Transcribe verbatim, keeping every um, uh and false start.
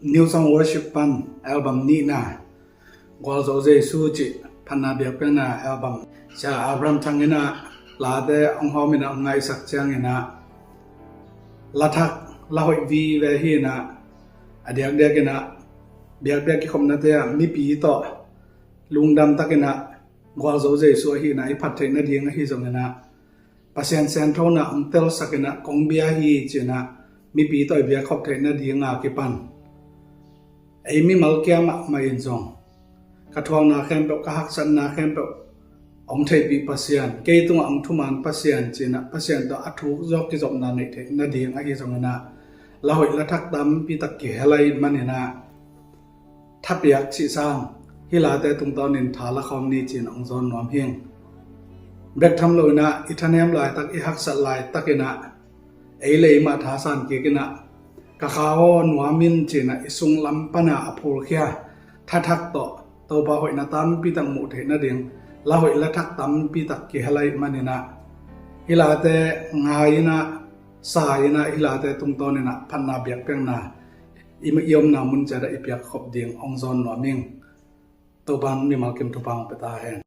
New Song Worship pan album nihna, Gualzo Jesu cih phatna biakpiakna album, Sia Abraham Thang in ah late hong hawm in ah hong ngaihsak ciangin ah, la thak, la hoih vive hi in ah, a diakdiak in ah biakpiak kikhopnate ah mipi tawh lungdam takin ah Gualzo Jesu ahi in ah i phat theih nading ahi zongin ah, Pasian sianthona hong telsak in ah kong bia hi ci in ah mipi tawh i biak khop theih nading a kipan, ei mimal kia mahmah in zong ka thuakna khempeuh, ka haksatna khempeuh hong theihpih Pasian, kei tungah hong thuman Pasian ci in ah Pasian tawh a thuk zawk kizopna neih theih nading ahi zongin ah, la hoih la thak tampi tak kihel ahih manin ah, thapiak cih sang hih late tungtawnin tha la khawm ni ci in hong zawn nuam hing. Bek tham lo in ah i thanem laitak, i haksat laitakin ah ei le ei mah thasan kik in ah, ka kha aw nuam in ci in ah i sunglam pan ah a phulkhia tha thak tawh Topa hoihna tampi tak muh theih nading la hoih la thak tampi tak kihel ahih manin ah, hih late ngai in ah, sa in ah, hih late tungtawnin ah phatna biakpiakna i, i omna mun ciat ah i piak khop ding hong zawn nuam ing. Topa'n mimal kim thupha hong pia ta hen.